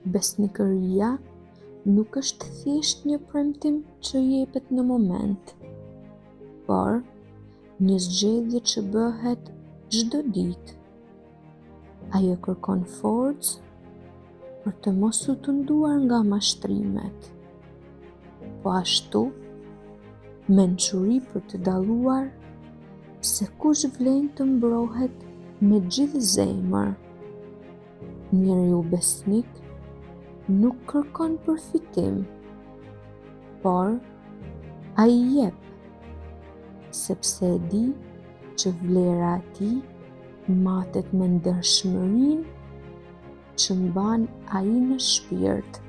Besnikëria nuk është thjesht një premtim që jepet në moment, por një zgjedhje që bëhet çdo ditë. Ajo kërkon forcë për të mos u tunduar nga mashtrimet. Po ashtu, mençuri për të dalluar se kush vlen të mbrohet me gjithë zemër. Njeriu besnik nuk kërkon përfitim, por ai jep, sepse e di që vlera e tij matet me ndershmërinë që mban ai në shpirt.